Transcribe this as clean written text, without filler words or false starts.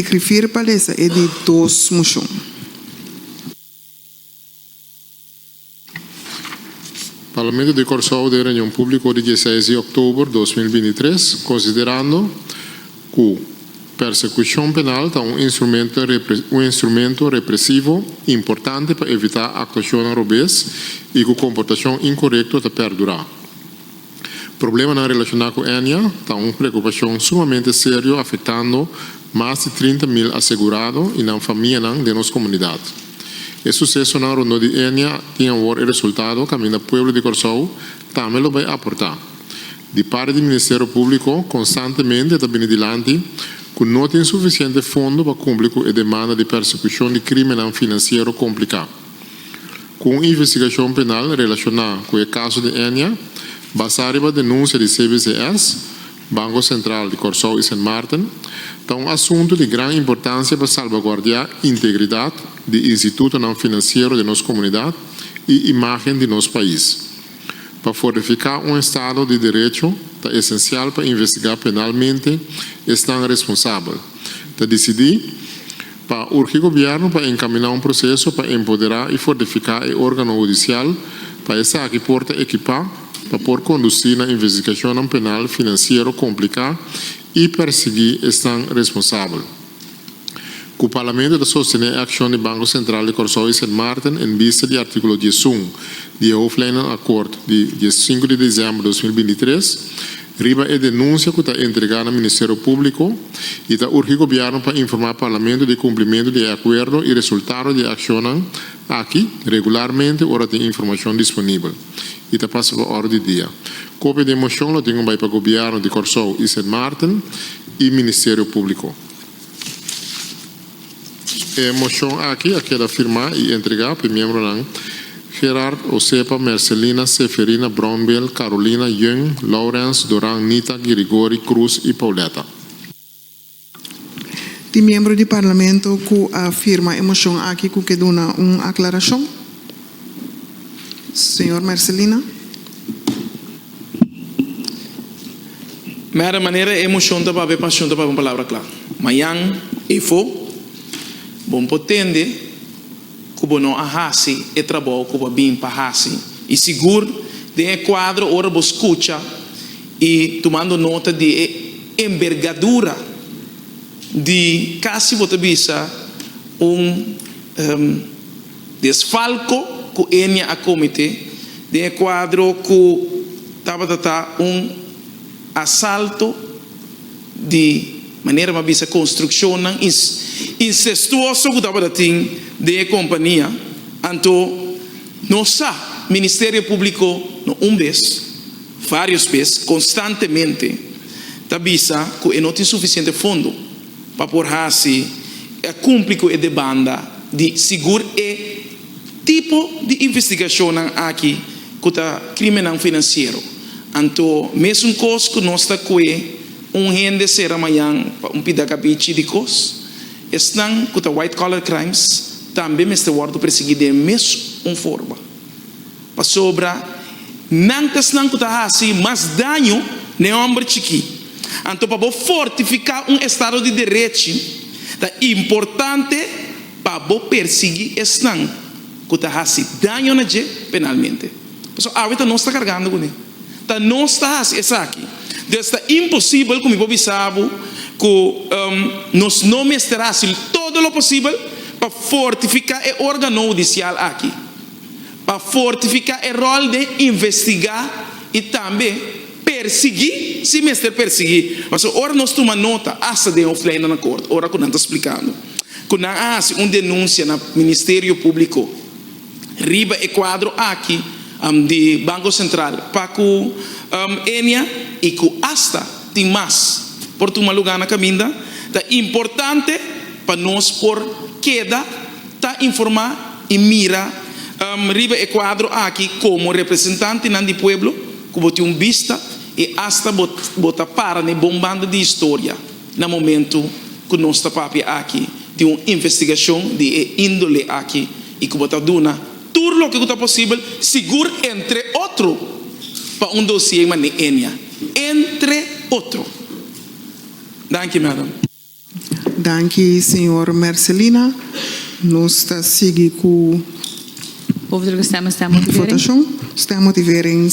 Griffier pa lesa e di dos moshon. Parlamento di Kòrsou den reunion públiko di dieseis di òktober 2023, konsiderando ku persekushon penal ta un instrumento un instrumento represivo importante pa evitá aktuashonnan robes i ku komportashon inkorekto ta pèrdurá. Problemanan relashoná ku Ennia ta un preokupashon sumamente serio afektando mas di 30.000 asegurado i nan famianan den nos komunidat. E susesonan rondó di Ennia tin awor e resultado kaminda pueblo di Kòrsou tambe lo bai aportá. Di parti di Ministerio Públiko konstantemente ta bini dilanti ku no tin sufisiente fondo pa kumpli ku e demanda di persekushon di krímennan finansiero kompliká. Ku un investigashon penal relashoná ku e kaso di Ennia, basá riba denunsia di cbcs, Banko Sentral di Kòrsou i Sint Maarten, ta un asuntu di gran importansia pa salbaguardiá integridat di institutonan finansiero den nos komunidat i imágen di nos pais. Pa fortifiká un estado di derecho ta esensial pa investigá penalmente esnan responsabel. Ta disidí pa urgi gobièrnu pa enkaminá un proseso pa empoderá i fortifiká e órgano hudisial pa esaki por ta ekipá pa por kondusí na investigashonnan penal finansiero kompliká i persiguí esnan responsabel. Ku Parlamento ta sostené e akshon di Banko Sentral di Kòrsou i Sint Maarten en bista di artíkulo 11 di e Hoofdlijnenakkoord di 15 di desèmber 2023 riba e denunsia ku ta entregá na Ministerio Públiko i ta urgi gobièrnu pa informá Parlamento di kumplimentu di e akuerdo i resultado di e akshonnan aki regularmente ora tin informashon disponibel i ta pasa pa òrdu di dia. Kopia di e moshon lo tin ku bai pa gobièrnu di Kòrsou i Sint Maarten i Ministerio Públiko. E moshon aki a keda firmá i entregá pa e miembronan Gerard, Osepa, Mercelina, Seferina, Brownbill, Carolina, Yeung, Lourens, Doran, Nita, Girigori, Cruz i Pauletta. Tin miembro di Parlamento ku a firma e moshon aki ku ke duna un aklarashon? Señor Mercelina. Mera manera e emocion ta papia, pasion ta papia un palabra cla. Mañan efo bo por tende cu bo no a haci e trabou cu bo a bin pa haci. Y sigur den e cuadro ora bo scucha y tumando nota di e embergadura di casi bo ta bisa un Desfalko ku Enia a komete den e kuadro ku tabata ta un asalto di manera mi a bisa konstrukshonnan insestuoso ku tabata tin den e kompania. Anto nos sa Ministerio Públiko no un bes, vários bes, konstantemente ta bisa ku e no tin sufisiente fondo. Pa por hasi a kumpli ku e debanda di sigur e tipo di investigashonnan aki ku ta krimennan finansiero. Anto mesun kos ku nos ta kue un hende sera mañan pa un pida kabichi di kos, esnan ku ta white collar crimes tambe mester wòrdu persiguí den e mes un forma. Pasobra nan ta esnan ku ta hasi mas daño na e hòmber chikí. Anto pa bo fortifiká un estado di derechi, ta importante pa bo persiguí esnan ku ta hasi daño na dje penalmente. Pasobra awe ta nos ta kargando kuné. Ta nos ta hasi esaki. Dus ta imposibel ku mi por bisa bo ku nos no mester hasi todo lo posibel pa fortifiká e órgano hudisial aki. Pa fortifiká e ròl den investigá i tambe persiguí si mester persiguí. Pasobra ora nos tuma nota, asta den Hoofdlijnen Akkoord, ora ku nan ta splikando ku nan a hasi un denunsia na Ministerio Públiko riba e kuadro aki di Banko Sentral pa ku Enia i ku asta tin mas por tuma lugá na kaminda, ta importante pa nos por keda ta informá i mira riba e kuadro aki komo representantenan di pueblo ku bo tin un bista i asta bo bo ta para na e bon banda di historia na momentu ku nos ta papia aki di un investigashon di e índole aki i ku bo ta duna tur loke ku ta posibel sigur entre otro pa un dosié manera Enia entre otro. Danki madam. Danki, señor Mercelina. Nos ta sigui ku Hoofddruk stemmen, stemmotivering. Votashon. Stemmotivering.